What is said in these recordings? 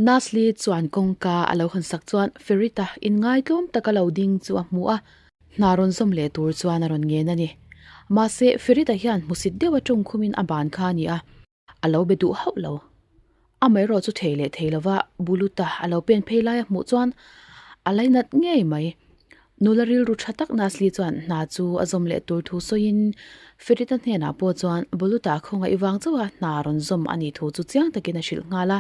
Nasli chuan kawngka a lo hawn sak chuan Ferita inngaitlawm taka lo ding chu a hmu a, hna rawn zawm leh tur chuan a rawn ngen a ni. Mahse, Ferita hian hmusit deuha tawngkhumin a ban kha a ni a, a lo be duh hauh lo. Amaherawh chu thei leh thei lova Buluta a lo pen phei lai a hmuh chuan a lainat ngei mai. Nula rilru tha tak Nasli chuan hna chu a zawm leh tur thu sawiin Ferita hnenah pawh chuan Buluta khawngaih vang chauha hna rawn zawm a nih thu chu chiang takin a hrilh nghal a.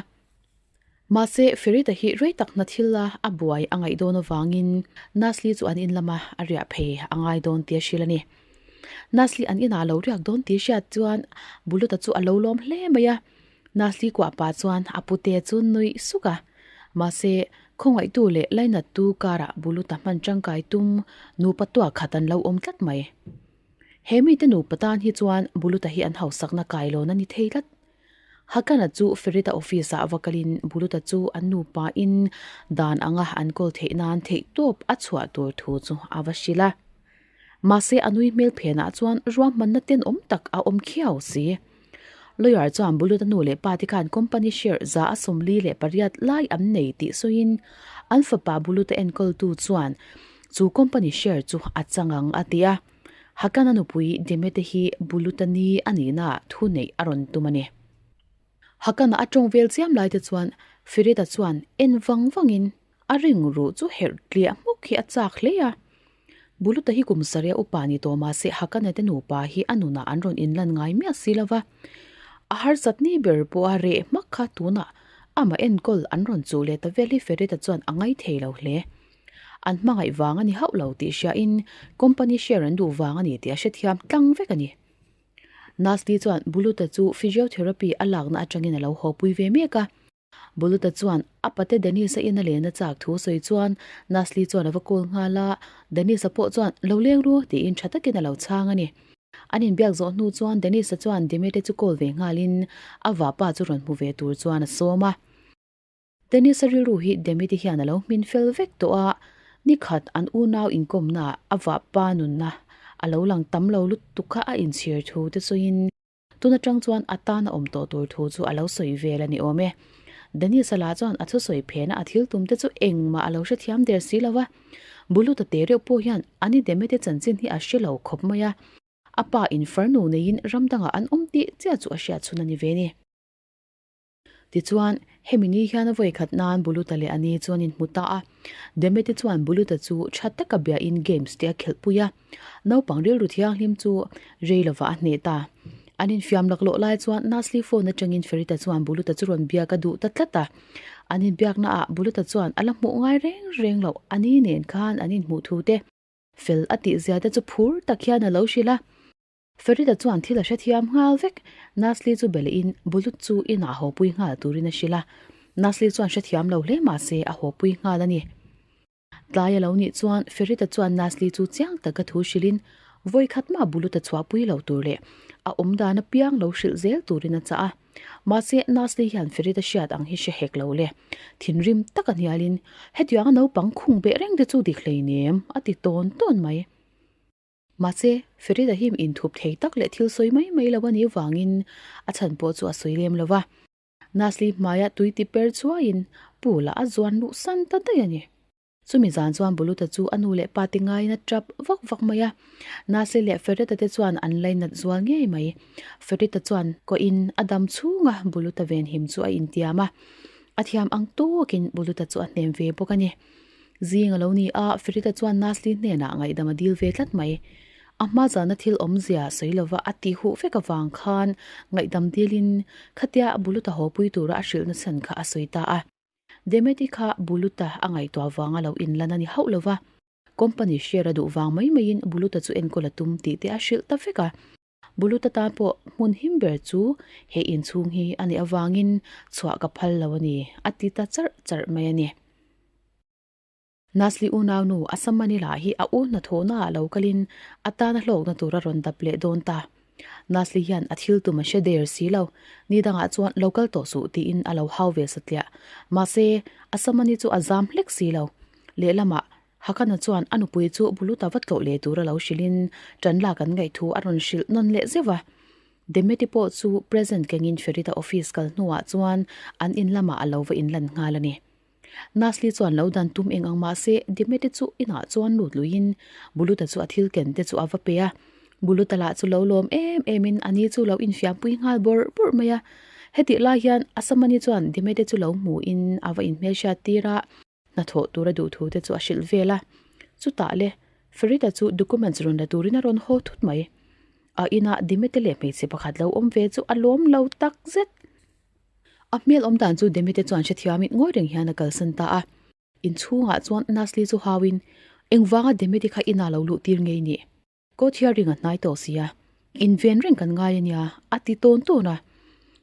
Mahse, Ferita hi rei tak hna thil a a buai a ngaih dawn avangin Nasli chu an in lama a riah phei a ngai dawn tih a hrilh a ni. Nasli an inah a lo riak dawn tih hriat chuan Buluta chu a lo lawm hle mai a. Nasli kuah pah chuan a pute chu nuih suk a. Mahse, khawngaihtu leh lainattu karah Buluta hman tangkai tum nupa tuah khat an lo awm tlat mai. He mite nupa tan hi chuan Buluta hi an hausakna kailawn a ni thei tlat. Hakana chu Ferita office ah va kalin Buluta chu an nupa in dan anga an kawl theih nan theihtawp a chhuah tur thu chu a va hrilh a. Mahse a nui hmel phenah chuan ruahmanna tenawm tak a awm khiau si. Lawyer chuan Buluta nu leh pa te khan company share 148 lai an nei tih sawiin an fapa Buluta enkawltu chuan chu company share chu a chang ang a ti a. Hakana nupui Demete hi Bulutani a nihna thu neih a rawn tum a ni. Hakana a tawng vel chiam lai te chuan Firita chuan en vang vangin a ring ruh chu herh tliah hmuk hi a chak hle a. Buluta hi kum saria upa ni tawh mahse Hakana te nupa hi a nunah an rawn inlan ngai miah si lova. A harsat ni ber pawh a reh hmak kha tunah amah enkawl an rawn chuh leh ta vel hi Firita chuan a ngaithei lo hle. An hmangaih vang a ni hauh lo tih hriain company share an duh vang a ni tih a hrethiam tlang vek a ni. Nasli chuan Buluta chu physiotherapy a lakna atangin a lo haw pui ve mek a. Buluta chuan a pate Dennis-a in a len a chak thu sawi chuan Nasli chuan a va call nghal a, Dennis-a pawh chuan lo leng ru tiin tha takin a lo chhang a ni. An inbiak zawh hnu chuan Dennis-a chuan Demete chu call ve nghalin a vapa chu rawn hmu ve tur chuan a sawm a. Dennis-a rilru hi Demi te hian a lo hmin fel vek tawh a, nikhat an unau inkawmna a vah pa nunna a lo lang tam lo lutuk kha a inchhir thu te sawiin tun atang chuan a tan a awm tawh tur thu chu a lo sawi vel a ni awm e. Dennis-a lah chuan a thusawi phena a thil tum te chu engmah a lo hrethiam der si lo va, Buluta te reuh pawh hian ani Demi te chanchin hi a hre lo khawp mai a, a pa in farnu neiin ram dangah an awm tih chiah chu a hriat chhun a ni ve ni. Tichuan, hemi ni hian a vawi khat nan Buluta leh a ni chuan in hmu ta a. Demete chuan Buluta chu tha taka biain games te a khelhpui a. Naupang rilru thianghlim chu rei lovah a hneh ta. An infiam laklawh lai chuan Nasli phone atangin Ferita chuan Buluta chu rawn biak a duh ta tlat a. An inbiakna ah Buluta chuan a la hmuh ngai reng reng loh a ni nen khan an inhmuh thu te fel a tih zia te chu phur tak hian a lo hrilh a. Farida chuan thil a hrethiam nghal vek. Nasli chu be lehin Bulut chu inah hawpui nghal turin a hrilh a. Nasli chuan hrethiam lo hle mah se a hawpui nghal a ni. Tlai a lo nih chuan Farida chuan Nasli chu chiang taka thu hrilhin vawi khat mah Bulut a chhuahpui lo tur leh a awm dan apiang lo hrilh zel turin a chah a. Mahse Nasli hian Farida hriat ang hi hre hek lo le. Thinrim taka hnialin hetianga naupang khung beh reng te chu dik hleinem a ti tawn tawn mai. Mahse, Ferida him inthup thei tak leh thil sawi mai mai lo a nih vangin a chhan pawh chu a sawi lem lo va. Nasli hmaia tui ti per chuaiin pool ah a zuan luh san ta daih a ni. Chumi zan chuan Buluta chu a nu leh pa te ngaiin a tap vak vak mai a. Nasli leh Ferida te chuan an lainat zual ngei mai. Ferida chuan koin a dam chhunga Buluta venhim chu a intiam a. A thiam ang tawkin Buluta chu a hnem ve bawk a ni. Zing a lo ni a, Ferita chuan Nasli hnenah ngaihdam a dil ve tlat mai. A hma zana thil awmzia sawi lova a ti huh vek avang khan ngaihdam dilin khatia Buluta hawpui tura a hrilhna chhan kha a sawi ta a. Demeti kha Buluta a ngaihtuah vanga lo inlan a ni hauh lova, company share a duh vang mai maiin Buluta chu enkawl a tum tih te a hrilh ta vek a. Buluta tan pawh hmun him ber chu he inchhung hi a nih avangin chhuah ka phal lo a ni, a ti ta charh charh mai a ni. Nasli unaunu Asamani lah hi a u hnathawhnaah lo kalin a tana hlawkna tur a rawn dap leh dawn ta. Nasli hian a thil tum a hre der si lo, ni dangah chuan lo kal tawh suh tiin a lo hau ve satliah. Mahse, Asamani chu a zam hlek si lo. Lehlamah. Hakana chuan a nupui chu Buluta va tlawh leh tura lo hrilhin ṭan lak an ngaih thu a rawn hrilh nawn leh zeuh a. Demeti pawh chu present kengin Ferita office kal hnuah chuan an in lamah a lo va inlan nghal a ni. Nasli chuan lo dan tum eng ang mahse Demeti chu inah chuan lut luiin Buluta chu a thil ken te chu a va pe a. Buluta lah chu lo lawm em emin a ni chu lo infiampui nghal bawrh bawrh mai a. Hetih lai hian Asamani chuan Demete chu lo hmuhin a va inhmelhriat tir a. Hnathawh tura duh thu te chu a hrilh vel a. Chutah le, Farida chu documents rawn la turin a rawn haw thut mai. A inah Dimete leh hmeichhe pakhat lo awm ve chu a lawm lo tak zet. A hmel awm dan chu Dimete chuan hrethiamin ngawi reng hian a kalsan ta a. Inchhungah chuan Nasli chu hauin, Engvanga Dimete kha inah lo luh tir ngei nih? Court hearing a hnai tawh si a, inven reng kan ngai a nia, a ti tawn tawn a.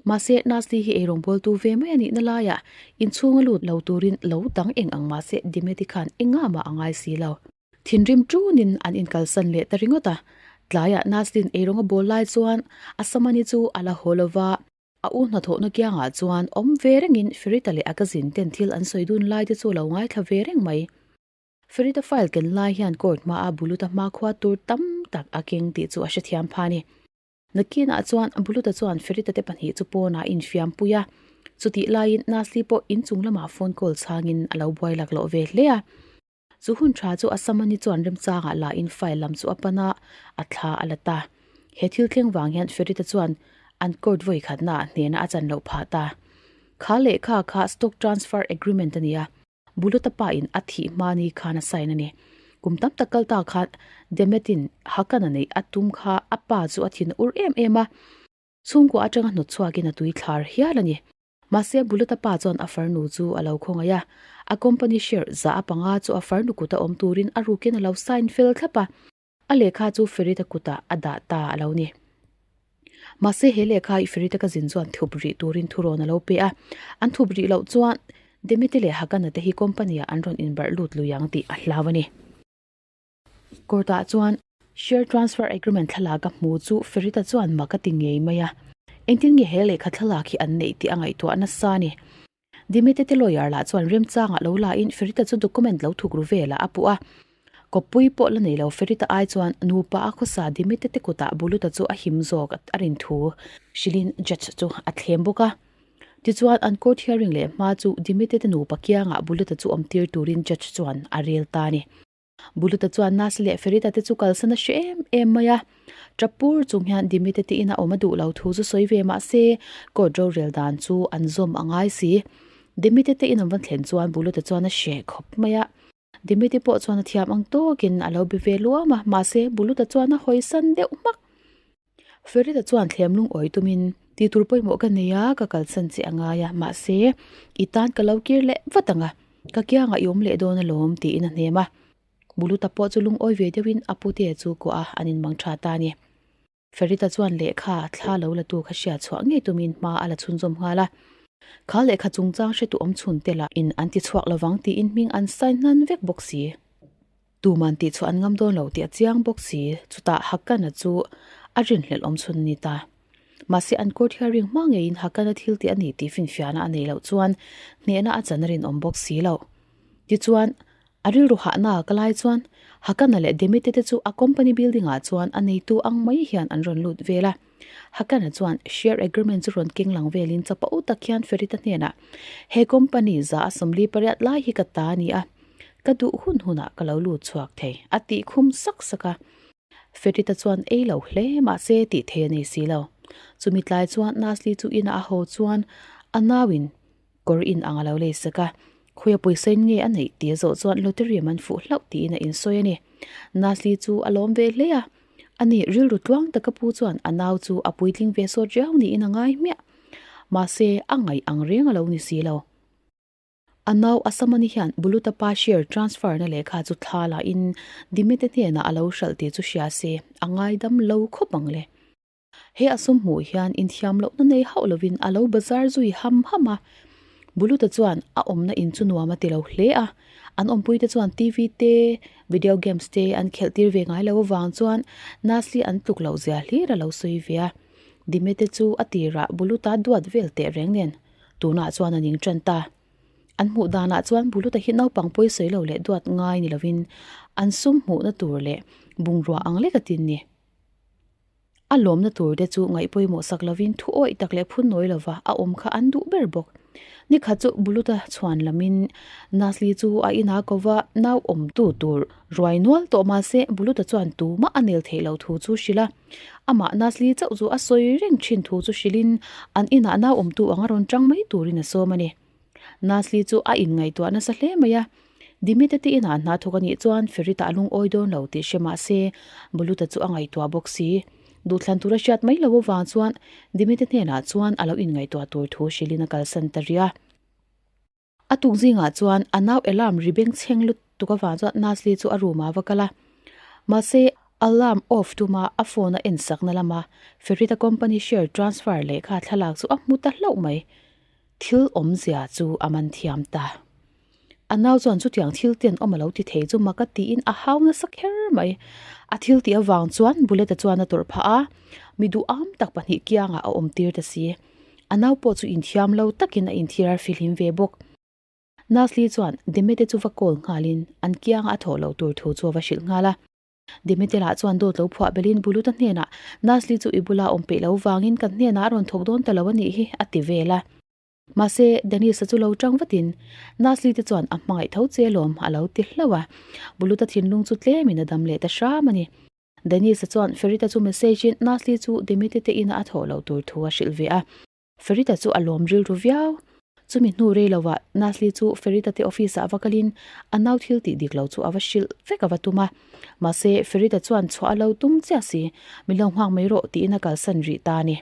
Mahse, Nasli hi eirawng bawltu ve mai a nihna laiah inchhung a lut lo turin lo dang eng ang mahse Dimeti khan engah mah a ngai si lo. Thinrim ṭunin an inkalsan leh ta ringawt a. Tlaiah Nasli'n eirawng a bawl lai chuan a samani chu a la haw lo va. A u hnathawhna kiangah chuan awm ve rengin Ferita leh a cousin ten thil an sawi dun lai te chu a lo ngaithla ve reng mai. Farida file ken lai hian court hmaa Buluta hmakhua tur tam tak a keng tih chu a hrethiam pha a ni. Nakinah chuan Buluta chuan Farida te pahnih chu pawnah a infiam pui a, chutih laiin Nasli pawh inchung lamah phone call chhangin a lo buai laklawh ve hle a. Chu hun tha chu Asamani chuan remchangah lahin file lam chu a pan a, a thla a la ta. He thil thleng vang hian Farida chuan an court vawi khatnaah hnena a chan loh phah ta. Kha lehkha kha stock transfer agreement a ni a. Buluta pa in a thih hma ni khan a sign a ni. Kum tam tak kal ta khan Demetin Hakan a neih a tum kha a pa chu a thin a ur em em a, chhungkua atanga hnawt chhuakin a tui thlar hial a ni. Mahse Buluta pa chuan a farnu chu a lo khawngaih a, a company share za a panga chu a farnu kuta awm turin a rukin a lo sign fel thlap a. A lehkha chu Ferita kutah a dah ta a lo ni. Mahse he lehkha i Ferita ka zin chuan thup rih turin thurawn a lo pe a. An thup rih loh chuan Demete leh Hakana te hi company ah an rawn inbarh lut lui ang tih a hlau a ni. Court ah chuan share transfer agreement thlalak a hmu chu Ferita chuan mak a ti ngei mai a. Engtin nge he lehkha thlalak hi an neih tih a ngaihtuah nasa a ni. Dimete te lawyer lah chuan remchangah lo la in Ferita chu document lo thuk ru velah a puh a. Kawppui pawh la nei lo Ferita ai chuan nupa a khawsa Dimete te kutah Buluta chu a him zawk a rin thu hrilhin judge chu a thlem bawk a. Tichuan an court hearing leh hma chu Dimete te nupa kiangah Buluta chu awm tir turin judge chuan a rel ta a ni. Buluta chuan Nasi leh Ferita te chu kalsan a hre em em mai a. Ṭap pur chung hian Dimite te ina awm a duh lo thu chu sawi ve mah se, court rorel dan chu an zawm a ngai si. Dimite te in an va thlen chuan Buluta chuan a hreh khawp mai a. Dimite pawh chuan a thiam ang tawkin a lo be ve luam a, mahse Buluta chuan a hawisan deuh hmak. Ferita chuan thlem lungawi tumin, Tih tur pawimawh ka nei a, ka kalsan che a ngai a, mahse, i tan ka lo kir leh vat ang a, ka kiangah i awm leh dawn alawm, tiin a hnem a. Buluta pawh chu lungawi ve deuhin a pute chu kuah a, an inmang tha ta a ni. Ferita chuan lehkha thla lo la tu kha hriat chhuah ngei tumin hma a la chhunzawm nghal a. Kha lehkha chungchang hretu awm chhun te lah in an ti chhuak lovang tiin hming an sign hnan vek bawk si. Tuman tih chhuah an ngam dawn lo tih a chiang bawk si, chutah Hakana chu a rinhlelh awm chhun a ni ta. Mahse an court hearing hma ngeiin Hakana thil tih a ni tih finfiahna a nei loh chuan hnehna a chan a rinawm bawk si lo. Tichuan, a rilru hahna ka lai chuan Hakana leh Demite te chu a company building ah chuan a neitu ang mai hian an rawn lut vel a. Hakana chuan share agreement chu rawn keng lang velin chapo tak hian Ferita hnenah, He company za a 48 lai hi ka ta a ni a, Ka duh hun hunah ka lo lut chhuak thei, a tih khum sak sak a. Ferita chuan ei lo hle mahse tih thei a nei si lo. Chumi tlai chuan Nasli chu inah a haw chuan a nauin kawr in ang a lo lei sak a. Khawi a pawisa in nge a neih tih a zawh chuan lottery man fuh hlauh tiin a insawi a ni. Nasli chu a lawm ve hle a. Ani rilru tluang taka pu chuan a nau chu a puitling ve sawt riau niin a ngai hmiah. Mahse a ngaih ang reng a lo ni si lo. A nau Asamani hian Buluta pa share transfer na lehkha chu thla la in Dimete hnenah a lo hralh tih chu hria se a ngaidam lo khawp ang le. He a sum hmuh hian inthiam lohna nei hauh lovin a lo bazar zui ham ham a. Buluta chuan a awmna in chu nuam a ti lo hle a, an awmpuite chuan TV te, video games te an khelh tir ve ngai lo avang chuan Nasli an tluk loh zia hlir a lo sawi ve a. Dimete chu a tirah Buluta duat vel teh reng nen Tunah chuan a ning tan ta. An hmuh danah chuan Buluta hi naupang pawi sawi lo leh duat ngai ni lovin an sum hmuhna tur leh bungrua ang lek a tin ni. A lawmna tur te chu ngaih pawimawh sak lovin thu awih tak leh phun nawi lova a awm kha an duh ber bawk. Nikhat chu Buluta chhuan lamin Nasli chu a inah ko va nau awmtu tur ruai nual tawh mahse Buluta chuan tumah a nel theih loh thu chu hrilh a. Amah Nasli chauh chu a sawi reng thin thu chu hrilhin an inah nau awmtu ang a rawn tang mai turin a sawm a ni. Nasli chu a inngaihtuah nasa hle mai a, Dimite te inah hna thawk a nih chuan Ferita a lungawi dawn lo tih hre mah se, Buluta chu a ngaihtuah bawk si. Duhthlan tura hriat mai lo avang chuan Dimite hnenah chuan a lo inngaihtuah tur thu hrilhin a kalsan ta rih a. A tuk zingah chuan a nau alarm ri beng chheng lutuk avang chuan Nasli chu a room ah va kal a. Mahse, alarm off tuma a phone a en sakna lama Ferita company share transfer lehkha thlalak chu a hmu ta hlauh mai. Thil awmzia chu a man thiam ta. A nau chuan chutiang thil ten awm a lo ti thei chu mak a tiin a hau nasa kher mai. A thil tih avang chuan Bullet-a chuan a tawrh phah a, mi duham tak pahnih kiangah a awm tir ta si. A nau pawh chu inthiam lo takin a inthiar fihlim ve bawk. Nasli chuan Demete chu va call nghalin an kianga a thawh loh tur thu chu a va hrilh nghal a. Demete lah chuan dawt lo phuah belin Buluta hnenah Nasli chu i bula awm peih lo vangin kan hnenah a rawn thawk dawn ta lo a nih hi a ti vel a. Mahse, Dennis-a chu lo tang vatin Nasli te chuan a hmangaih tho che lawm a lo ti hlauh a. Buluta thinlung chu tlemin a dam leh ta hram a ni. Dennis-a chuan Ferita chu message-in Nasli chu Dimity te ina a thawh loh tur thu a hrilh ve a. Ferita chu a lawm rilru viau. Chumi hnu rei lovah Nasli chu Ferita te office-ah va kalin a nau thil tih dik lo chu a va hrilh vek a va tum a. Mahse, Ferita chuan chhuah a lo tum chiah si, min lo nghak mai rawh tiin a kalsan rih ta a ni.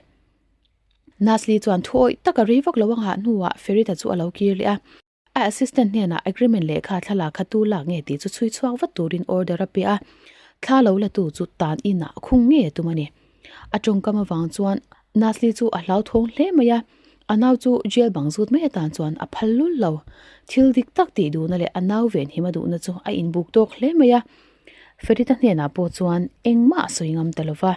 Nasli chuan thu awih taka rei vak lo a nghah hnuah Ferita chu a lo kir leh a. A assistant hnenah agreement lehkha thlalak kha tu lak nge tih chu chhui chhuak vat turin order a pe a, thla lo la tu chu tan inah khung ngei a tum a ni. A tawngkam avang chuan Nasli chu a hlauthawng hle mai a, a nau chu jail bang zut mai atan chuan a phal lul lo. Thil dik tak tih duhna leh a nau venhim a duhna chu a inbuk tawk hle mai a, Ferita hnenah pawh chuan engmah a sawi ngam ta lo va.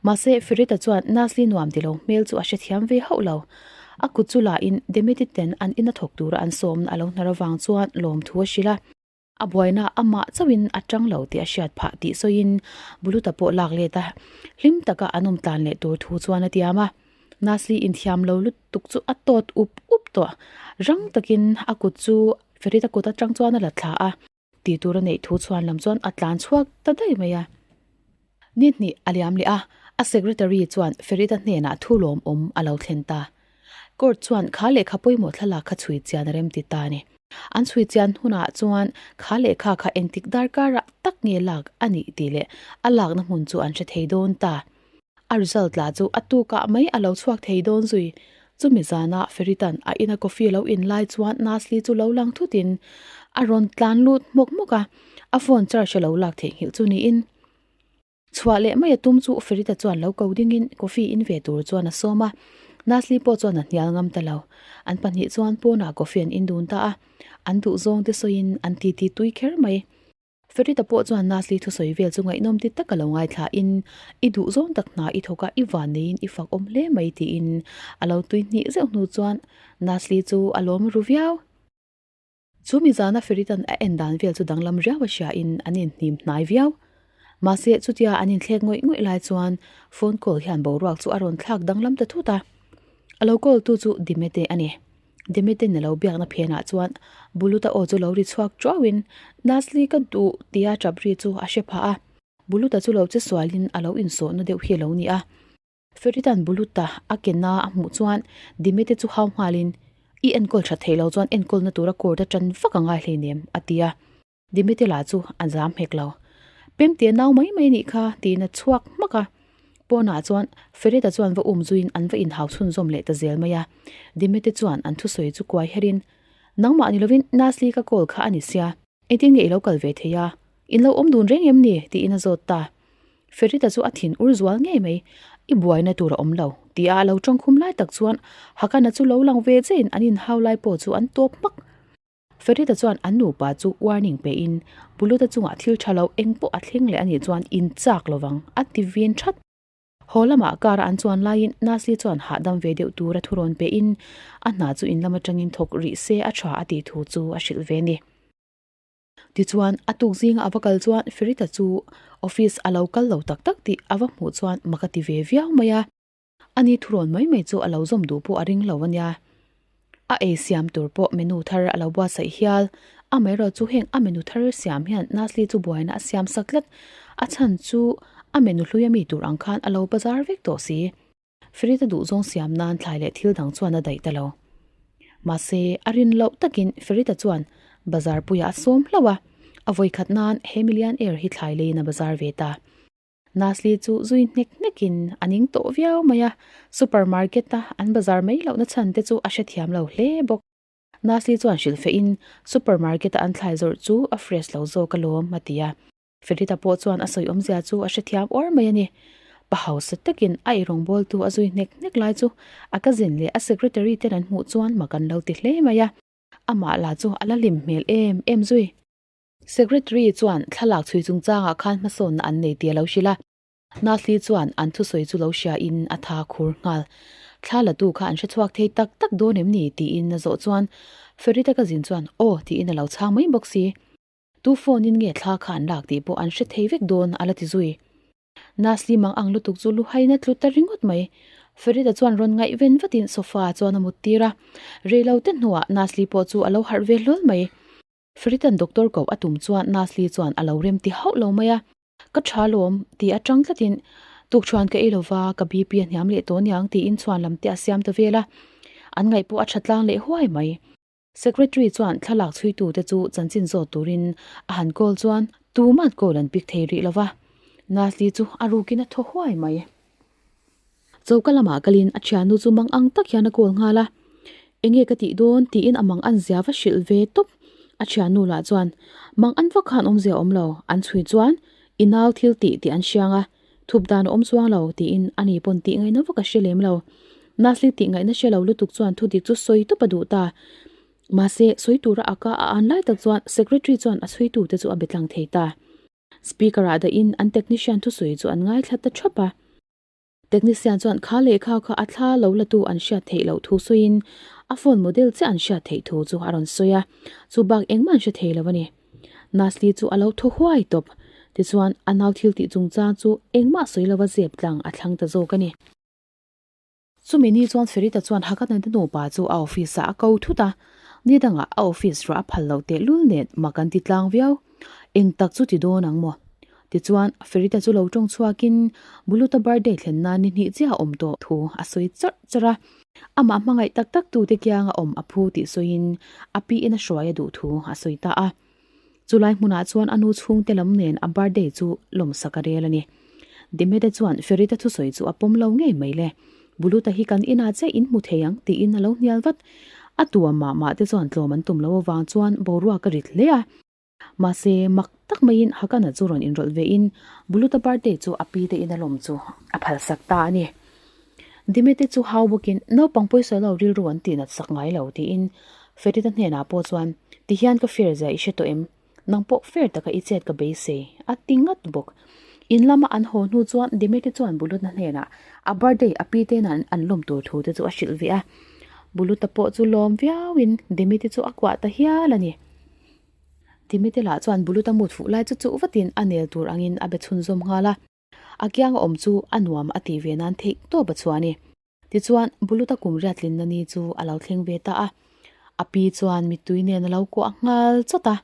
Mahse, Ferita chuan Nasli nuam ti lo hmel chu a hrethiam ve hauh lo. A kut chu lahin Demeti ten an ina thawk tura an sawmna a lo hnar avang chuan lawmthu a hrilh a. A buaina amah chauhin a tang lo tih a hriat phah tih sawiin Buluta pawh lak let a, hlim taka an awm tlan leh tur thu chuan a tiam a. Nasli inthiam lo lutuk chu a tawt up up tawh. Rang takin a kut chu Ferita kut atang chuan a la thla a. Tih tur a neih thu chhuan lam chuan a tlan chhuak ta daih mai a. Ni hnih a liam leh a, a secretary chuan Ferita hnenah thu lawmawm a lo thlen ta. Court chuan kha lehkha pawimawh thlalak kha chhui chian a rem ti ta a ni. An chhui chian hunah chuan kha lehkha kha engtik darkarah tak nge lak a nih tih leh a lakna hmun chu an hre thei dawn ta. A result lah chu a tukah mai a lo chhuak thei dawn zui. Chumi zana Feritan a ina coffee lo in lai chuan Nasli chu lo lang thutin a rawn tlan lut hmawk hmawk a, a phone charge a lo lak theihnghilh chu niin. Chhuah leh mai a tum chu Ferita chuan lo ko dingin coffee in ve tur chuan a sawm a, Nasli pawh chuan a hnial ngam ta lo. An pahnih chuan pawnah coffee an in dun ta a, an duhzawng te sawiin an titi tui kher mai. Ferita pawh chuan Nasli thusawi vel chu ngaihnawm ti tak a lo ngaithlain, I duh zawng tak hna i thawk a, i van neiin i fak awm hle mai tiin a lo tui hnih zeuh hnu chuan Nasli chu a lawm ru viau. Chu mi zana Ferita'n a en dan vel chu danglam riau a hriain an inhnim hnai viau. Mahse chutia an inthlek ngawih ngawih lai chuan phone call hian boruak chu a rawn thlak danglam ta thut a. A lo call tu chu Dimete a ni. Demeten a lo biakna phenah chuan Buluta aw chu lo ri chhuak ṭuauin Nasli ka duh tia ṭap ri chu a hre phah a. Buluta chu lo che sualin a lo insawhna deuh hi a lo ni a. Feritan Buluta a kena a hmuh chuan Demete chu hau nghalin I enkawl ṭha thei lo chuan enkawlna tura court a ṭan vak a ngai hleinem a ti a. Dimete lah chu a zam hek lo. Pemte nau mai mai nih kha tiin a chhuak hmak a. Pawnah chuan Fereta chuan va um zuiin an va inhau chhunzawm leh ta zel mai a. Dimete chuan an thusawi chu kuai herin, Nangmah ni lovin Nasli ka call kha a ni sia, engtin nge i lo kal ve thei a? In lo awm dun reng em ni? tiin a zawt ta. Ferita chu a thin ur zual ngei mai, I buaina tur a awm lo, tia a lo tawngkhum lai tak chuan Hakana chu lo lang ve chein an inhau lai pawh chu an tawp hmak. Ferita chuan an nupa chu warning pe in Buluta chungah thil tha lo eng pawh a thleng leh a nih chuan in chak lovang a ti vin that. Haw lamah car a an chuan laiin Nasli chuan hahdam ve deuh tura thu rawn pehin a hna chu in lam atangin thawk rih se a tha a tih thu chu a hrilh ve a ni. Tichuan, a tuk zinga a va kal chuan Ferita chu office a lo kal lo tak tak tih a va hmuh chuan mak a ti ve viau mai a. Ani thurawn mai mai chu a lo zawm duh pawh a ring lo a nia. A ei siam tur pawh menu thar a lo buatsaih hial. Amaherawh chu heng a menu thar siam hian Nasli chu buaina a siam sak tlat. A chhan chu a menu hlui a mi tur ang khan a lo bazar vek tawh si. Ferita duhzawng siam nan thlai leh thil dang chuan a daih ta lo. Mahse, a rin loh takin Ferita chuan bazar puiah a sawm hlauh a, a vawikhat nan he million air hi thlai leiin a bazar ve ta. Nasli chu zui hnek hnekin a ning tawh viau mai a, supermarket a an bazar mai lohna chhan te chu a hrethiam lo hle bawk. Nasli chuan hrilhfehin supermarket a an thlai zawrh chu a fresh lo zawk alawm a ti a. Ferita pawh chuan a sawi awmzia chu a hrethiam uar mai a ni. Pa hausa takin a eirawngbawltu a zui hnek hnek lai chu a cousin leh a secretary ten an hmuh chuan mak an lo ti hle mai a. Amah lah chu a la hlim hmel em em zui. Secretary chuan thlalak chhui chungchangah khan hmasawnna an nei tih a lo hrilh a. Nasli chuan an thusawi chu lo hria in a tha khur nghal. Thla la tu kha an hre chhuak thei tak tak dawn em ni tiin a zawh chuan Ferita cousin chuan aw tiin a lo chhang mai bawk si. Tu phone in nge thla kha an lak tih pawh an hre thei vek dawn a la ti zui. Nasli mang ang lutuk chu lu hain a tlu ta ringawt mai. Ferita chuan rawn ngaihven vatin sofa ah chuan a mut tir a. Reilo te hnuah Nasli pawh chu a lo harh ve hlawl mai. Feritan doctor koh a tum chuan Nasli chuan a lo rem ti hauh lo mai a. Ka tha lawm tih atang tlatin tukṭhuan ka ei lova ka BP a hniam leh tawh aniang tiin chhuan lam te a siam ta vel a. An ngaih pawh a tha tlang leh huai mai. Secretary chuan thlalak chhuitute chu chanchin zawt turin a han call chuan tuman call an pick thei rih lova. Nasli chu a rukin a thaw huai mai. Choka lamah kalin a thiannu chu mang ang tak hian a call nghal a, Enge ka tih dawn tiin a mang an zia va hrilh ve tawp. A thiannu lah chuan mang an vak khan awmzia awm lo, an chhui chuan i nau thil tih tih an hriang a, thup dan a awm chuang lo tiin ani pawn tih ngaihna vak a hre lem lo. Nasli tih ngaihna hre lo lutuk chuan thudik chu sawi tawp a duh ta. Mahse, sawi tura a ka a an lai tak chuan Secretary chuan a chhuitute chu a be tlang thei ta. Speaker-ah dahin an technician thusawi chu an ngaithla ta thap a. Technician chuan kha lehkha kha a thla lo la tu an hriat theih loh thu sawiin a phone model chiah an hriat theih thu chu a rawn sawi a, chu bak engmah an hre thei lo a ni. Nasli chu a lo thaw huai tawp. Tichuan, a nau thil tih chungchang chu engmah sawi lova zep tlang a thlang ta zawk a ni. Chumi ni chuan Ferita chuan Hakananda nupa chu a office ah a ko thut a, ni dangah a office ruah a phal loh tehlul nen mak an ti tlang viau. Eng tak chu ti dawn ang maw? Tichuan, Ferita chu lo tawng chhuakin Buluta birthday thlen nan ni hnih chiah a awm tawh thu a sawi charh charh a. Amah hmangaih tak tak tute kianga awm a phu tih sawiin a piin a hruai a duh thu a sawi ta a. Chulai hmunah chuan a nu chhungte lam nen a birthday chu lawmsak a rel a ni. Demete chuan Ferita thusawi chu a pawm lo ngei mai le. Buluta hi kan inah chiah in hmu thei ang tiin a lo hnial vat. A tua mah mah te chuan tlawm an tum lo avang chuan boruak a rit hle a. Mahse, mak tak maiin Hakana chu rawn inrawlh vein Buluta birthday chu a pi te in a lawm chu a phalsak ta a ni. Dimete chu hau bawkin naupang pawisa lo rilru an tihnat sak ngai lo tiin Ferita hnenah pawh chuan tihian ka fair zia i hre tawh em? Nang pawh fair taka i chet ka beisei a ti ngat bawk. In lama an haw hnu chuan Dimete chuan Bulutna hnenah a birthday a pi te nan an lawm tur thu te chu a hrilh ve a. Buluta pawh chu lawm viauin Dimete chu a kuah ta hial a ni. Dimete lah chuan Buluta mut fuh lai chu chuh vatin a nel tur angin a be chhunzawm nghal a. A kianga awm chu a nuam a tih ve nan theih tawp a chhuah a ni. Tichuan, Buluta kum riatlinna ni chu a lo thleng ve ta a. A pi chuan mittui nen a lo kuah nghal chawt a.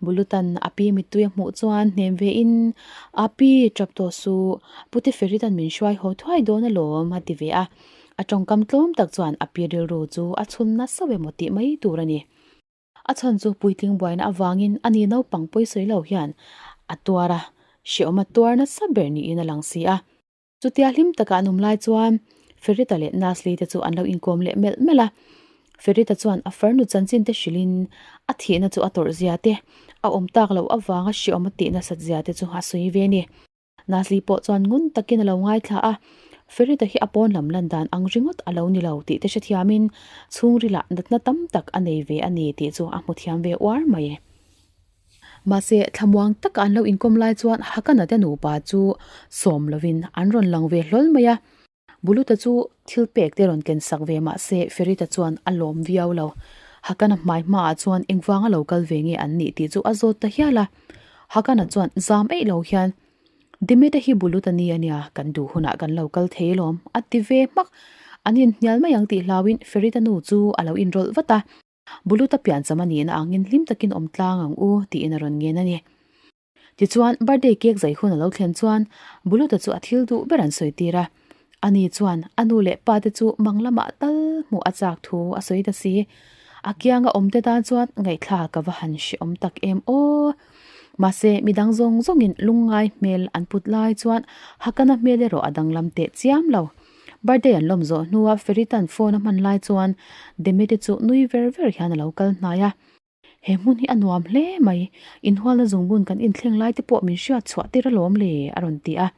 Bulutan a pi mittui a hmuh chuan hnem ve in, A pi, tap tawh suh, Pute Feritan min hruai haw thuai dawn alawm, a ti ve a. A tawngkam tlawm tak chuan a pi rilru chu a chhun nasa emaw tih mai tur a ni. A chhan chu puitling buaina avangin a ni naupang pawisawi lo hian a tuar a, hrehawm a tuar nasa ber niin a lang si a. Chutia hlim taka an awm lai chuan Ferita leh Nasli te chu an lo inkawm leh melh melh a. Ferita chuan a farnu chanchin te hrilhin a thihna chu a tawrh zia te, a awm tak loh avanga hrehawm a tih nasat zia te chu a sawi ve a ni. Nasli pawh chuan ngun takin a lo ngaithla a, Ferita hi a pawn lam lan dan ang ringawt a lo ni lo tih te hrethiamin chhungrilah natna tam tak a nei ve a ni tih chu a hmu thiam ve uar mai. Mahse, thlamuang taka an lo inkawm lai chuan Hakana te nupa chu sawm lovin an rawn lang ve hlawl mai a. Buluta chu thil pek te rawn ken sak ve mahse Ferita chuan a lawm viau lo. Hakana hmai hmaah chuan engvanga lo kal ve nge an nih tih chu a zawt ta hial a. Hakana chuan zam eih lo hian, Dimete hi Buluta ni a nia, kan duh hunah kan lo kal thei alawm, a ti ve hmak. An inhnial mai ang tih hlauin Ferita nu chu a lo inrawlh vat a. Buluta piancham a nihna angin hlim takin awm tlang ang u, tiin a rawn ngen a ni. Tichuan, birthday cake zai hun a lo thlen chuan Buluta chu a thil duh ber an sawi tir a. Ani chuan a nu leh pa te chu mang lamah tal hmuh a chak thu a sawi ta si. A kianga awmte tan chuan ngaihthlak ka va han hrehawm tak em aw! Mahse, midang zawng zawngin lungngai hmel an put lai chuan Hakana hmel erawh a danglam teh chiam lo. Birthday an lawm zawh hnua Feritan phone a hman lai chuan Demete chu nui ver ver hian a lo kal hnai a. He hmun hi a nuam hle mai, inhualna zungbun kan inthleng lai te pawh min hriat chhuah tir alawm le, a rawn ti a.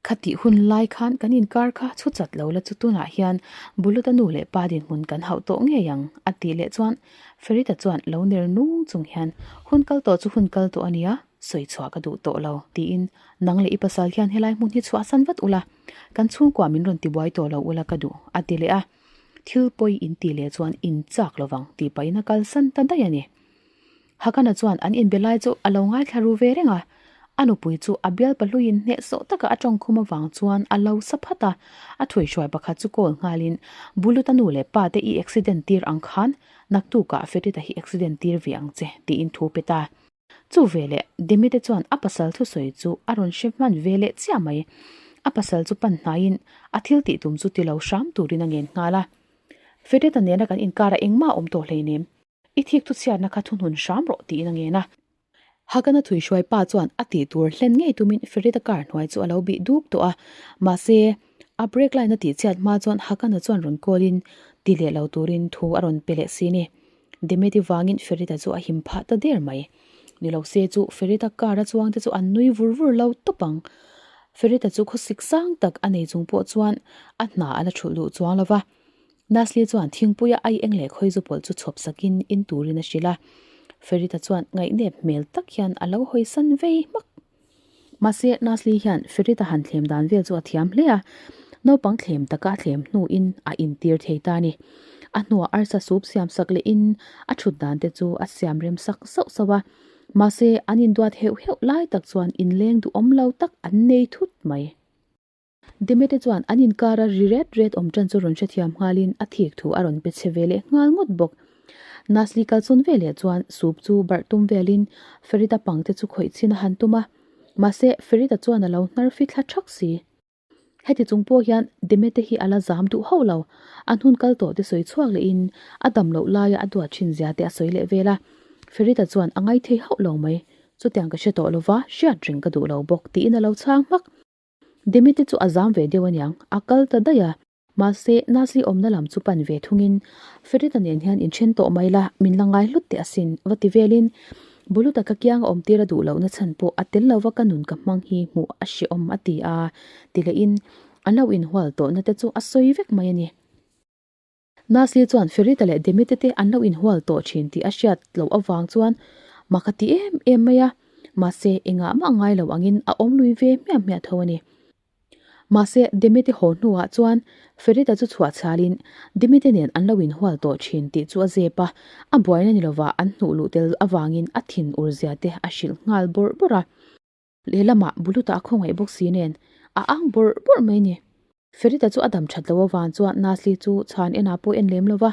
Khatih hun lai khan kan inkar kha chhu chat lo la chu tunah hian Buluta nu leh pa dinhmun kan hauh tawh ngei ang, a tih leh chuan Ferita chuan lo ner nung chung hian hun kal tawh chu hun kal tawh a nia, sawi chhuah ka duh tawh lo, tiin nang leh i pasal hian helai hmun hi chhuahsan vat ula, kan chhungkua min rawn tibuai tawh lo ula ka duh, a ti leh a. Thil pawi in tih leh chuan in chak lo vang tih pahin a kalsan ta daih a ni. Hakana chuan an inbe lai chu a lo ngaithla ru ve reng a, a nupui chu a bial pahluiin hnehsawh taka a tawngkhum avang chuan a lo sa phat a, a thuihhruai pakhat chu call nghalin Buluta nu leh pa te i accident tir ang khan naktukah Ferita hi accident tir ve ang che tiin thu pe ta. Chu veleh Demite chuan a pasal thusawi chu a rawn hre hman ve leh chiah mai. A pasal chu pan hnaiin a thil tih tum chu ti lo hram turin a ngen nghal a. Ferita nena kan inkar a engmah a awm tawh hleinem. I thik thu chhiatna kha thunun hram rawh tiin a ngen a. Hakana thuihruai pa chuan a tih tur hlen ngei tumin Ferita car hnuai chu a lo bih dup tawh a. Mahse, a brake line a tih chhiat hma chuan Hakana chuan rawn call in ti leh lo turin thu a rawn pe leh si ni. Demeti vangin Ferita chu a him phah ta der mai. Ni lo se chu Ferita car a chuang te chu an nui vur vur lo tawp ang. Ferita chu khawsik sang tak a nei chung pawh chuan a hna a la thulh duh chuang lo va. Nasli chuan thingpuia ai eng leh khawi zu pawlh chu chhawp sakin in turin a hrilh a. Ferita chuan ngaihnep hmel tak hian a lo hawisan vei hmak. Mahse, Nasli hian Ferita han thlem dan vel chu a thiam hle a, naupang thlem taka a thlem hnuin a intir thei ta a ni. A hnuah arsa sup siam sak lehin a thut dan te chu a siam rem sak sauh sauh a. Mahse, an induat heuh heuh lai tak chuan inleng duhawm lo tak an nei thut mai. Demete chuan an inkara ri ret ret awm tan chu rawn hrethiam nghalin a thik thu a rawn pe chhe ve leh nghal ngawt bawk. Nasli kalsawn ve leh chuan soup chu barh tum velin Ferita pang te chu khawih chhin a han tum a, mahse Ferita chuan a lo hnar fi thla thak si. Heti chung pawh hian Demete hi a la zam duh hauh lo, an hun kal tawh te sawi chhuak lehin a dam loh laia a duat thin zia te a sawi leh vel a, Ferita chuan a ngaithei hauh lo mai, chutiang ka hre tawh lova hriat reng ka duh lo bawk tiin a lo chhang hmak. Demite chu a zam ve deuh aniang, a kal ta daih a. Mahse, Nasli awmna lam chu pan ve thungin, Ferita nen hian inthen tawh mai la, min la ngai hlut teh asin, va ti velin, Buluta ka kianga awm tir a duh lohna chhan pawh a tel lova ka nun ka hmang hi hmuh a hrehawm a ti a, ti lehin an lo inhual tawhna te chu a sawi vek mai a ni. Nasli chuan Ferita leh Demite te an lo inhual tawh thin tih a hriat loh avang chuan mak a ti em em mai a, mahse engah mah ngai lo angin a awm lui ve hmiah hmiah tho a ni. Mahse Demite haw hnuah chuan Ferita chu chhuah chhalin Demite nen an lo inhual tawh thin tih chu a zep a, a buaina ni lovah an hnuh luh tel avangin a thin ur zia te a hrilh nghal bawrh bawrh a. Lehlamah Buluta a khawngaih bawk si nen a ang bawrh bawrh mai ni. Ferita chu a dam that loh avang chuan Nasli chu chhan enah pawh en lem lo va,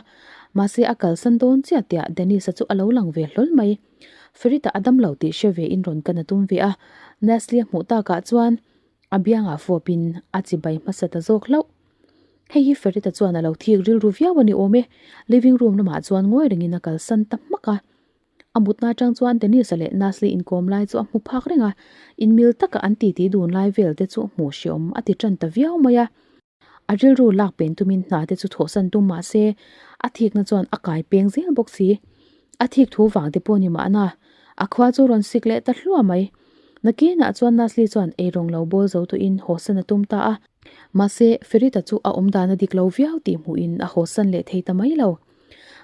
mahse a kalsan dawn chiah tiah Dennis-a chu a lo lang ve hlawl mai. Ferita a dam lo tih hre ve in rawn kan a tum ve a, Nasli a hmuh takah chuan a biangah fawpin a chibai hmasa ta zawk hlauh. Hei hi Ferita chuan a lo thik rilru viau a ni awm e, living room lamah chuan ngawi rengin a kalsan ta hmak a. A mutna atang chuan Dennis-a leh Nasli inkawm lai chu a hmu phak reng a, inmil taka an titi dun lai vel te chu hmuh hreawm a ti tan ta viau mai a. A rilru lak pen tumin hna te chu thawhsan tum mah se, a thikna chuan a kai peng zel bawk si. A thik thu vang te pawh ni mahna, a khua chu rawn sik leh ta hluah mai. Nakinah chuan Nasli chuan eirawng lo bawl zo tuin hawsan a tum ta a. Mahse, Ferita chu a awm dan a dik lo viau tih hmuhin a hawsan leh thei ta mai lo.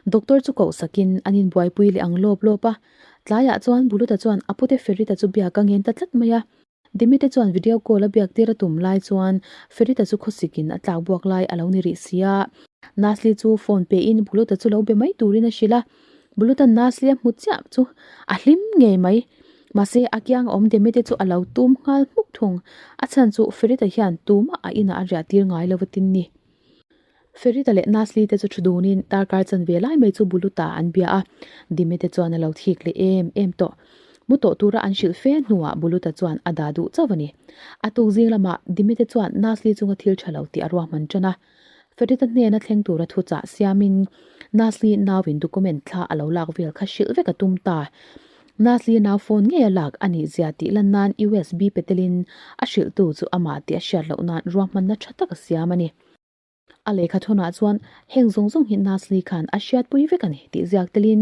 Doctor chu koh sakin an inbuaipui leh ang lawp lawp a. Tlaiah chuan Buluta chuan a pute Ferita chu biak a ngen ta tlat mai a. Dimite chuan video call a biak tir a tum lai chuan Ferita chu khawsikin a tlak buak lai a lo ni rih si a. Nasli chu phone pe in Buluta chu lo be mai turin a hrilh a. Buluta Nasli a hmu chiah chu a hlim ngei mai. Mahse a kiang a awm Dimite chu a lo tum nghal hmuk thung. A chhan chu Ferita hian tumah a inah a riah tir ngai lo a tin ni. Ferita leh Nasli te chu thu dunin darkar chanve lai mai chu Buluta an bia a, Dimete chuan a lo thik leh em em tawh. Mu tawh tura an hrilh fe hnuah Buluta chuan a dah duh chauh a ni. A tuk zing lamah Dimete chuan Nasli chunga thil tha lo tih a ruahman tan a. Ferita hnena thleng tura thuchah siamin Nasli nauin document thla a lo lak vel kha hrilh vek a tum ta. Nasli nau phone ngei a lak a nih zia tih lan nan USB pe telin a hrilhtu chu amah tih a hriat loh nan ruahmanna tha tak a siam a ni. A lehkha thawnah chuan heng zawng zawng hi Nasli khan a hriatpui vek a ni tih ziak telin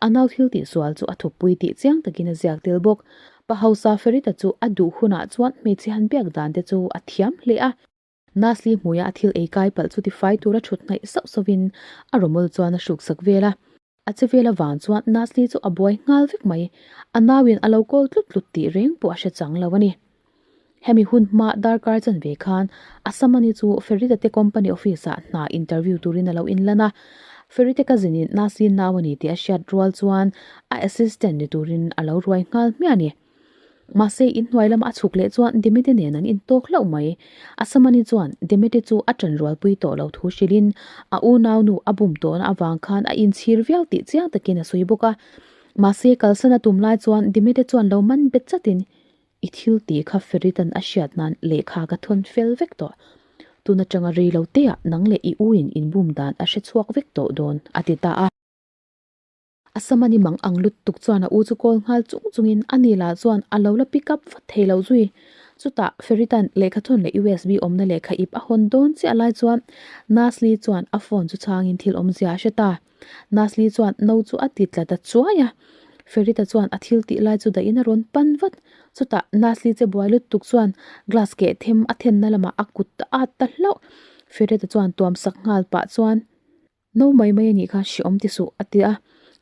a nau thil tihsual chu a thupui tih chiang takin a ziak tel bawk. Pa hausa Ferita chu a duh hunah chuan hmeichhe han biak dan te chu a thiam hle a. Nasli hmuia a thil ei kai palh chu tifai tura thut hnaih sauh sauhin a rawmawl chuan a hruksak vel a. A che vel avang chuan Nasli chu a buai nghal vek mai. A nauin a lo kawl tlut tlut tih reng pawh a hre chang lo a ni. Hemi hun hma darkar chanve khan Asamani chu Ferita te company office ah hna interview turin a lo inlan a. Ferite cousin in Nasli nau a ni tih a hriat rual chuan a assistant ni turin a lo ruai nghal hmiah a ni. Mahse, inhnuai lama a chhuk leh chuan Demete nen an intawk hlauh mai. Asamani chuan Demete chu a ṭanrualpui tawh lo thu hrilhin a unaunu a bum tawhna avang khan a inchhir viau tih chiang takin a sawi bawk a. Mahse, kalsan a tum lai chuan Demete chuan lo man bet chatin, I thil tih kha Feritan a hriat nan lehkha ka thawn fel vek tawh. Tun aṭanga rei lo teah nang leh i uin inbum dan a hre chhuak vek tawh dawn, a ti ta a. A samani mang ang lutuk chuan a u chu call nghal chung chungin a ni lah chuan a lo la pick up vat thei lo zui. Chutah Feritan lehkhathawn leh USB awmna lehkha ip a hawn dawn chiah lai chuan Nasli chuan a phone chu chhangin thil awmzia a hre ta. Nasli chuan no chu a ti tla ta chuai a. Ferita chuan a thil tih lai chu dahin a rawn pan vat. Chutah Nasli che buai lutuk chuan glass keh them a thenna lamah a kut ta at ta hlauh. Ferita chuan tuam sak nghal pah chuan. No mai mai a nih kha hreawm ti suh a ti a,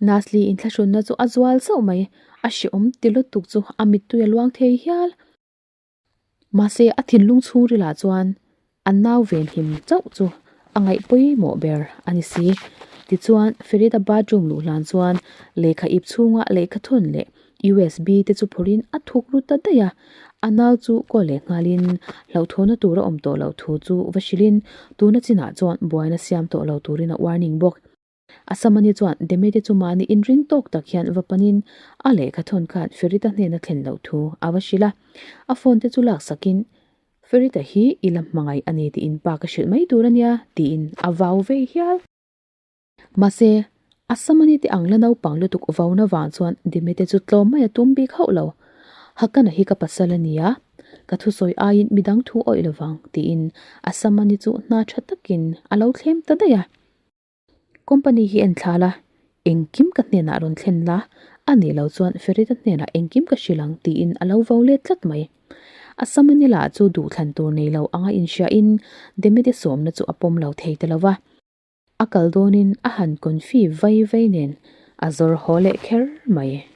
Nasli inthlahrunna chu a zual zauh mai, a hreawm ti lutuk chu a mittui a luang thei hial. Mahse a thinlung chhungrilah chuan a nau venhim chauh chu a ngaih pawimawh ber a ni si. Tichuan Ferita bathroom luh hlan chuan lehkha ip chhunga lehkha thawn leh USB te chu phawrhin a thuk ru ta daih a, a nau chu kaw leh nghalin hlauhthawhna tur a awm tawh loh thu chu va hrilhin tuna chinah chuan buaina siam tawh lo turin a warning bawk. Asamani chuan Demete chu mahni inring tawk tak hian va panin a lehkha thawn khan Ferita hnena thlen loh thu a va hrilh a, a phone te chu laksakin Ferita hi i la hmangaih a ni tiin pa ka hrilh mai tur a nia tiin a vau vei hial. Mahse, a samani te ang la naupang lutuk vauna vang chuan Dimite chu tlawm mai a tum bik hauh lo. Hakana hi ka pasal a ni a, ka thusawi aiin midang thu awih lo vang, tiin a samani chu hna tha takin a lo thlem ta daih a. Company hi en thla la, engkim ka hnenah rawn thlen la, a nih lo chuan Ferita hnenah engkim ka hrilh ang, tiin a lo vo let tlat mai. A samani lah chu duhthlan tur nei lo anga inhriain Demite sawmna chu a pawm lo thei ta lo va. A kal dawnin a han confi vai vai nen a zawr haw leh kher mai.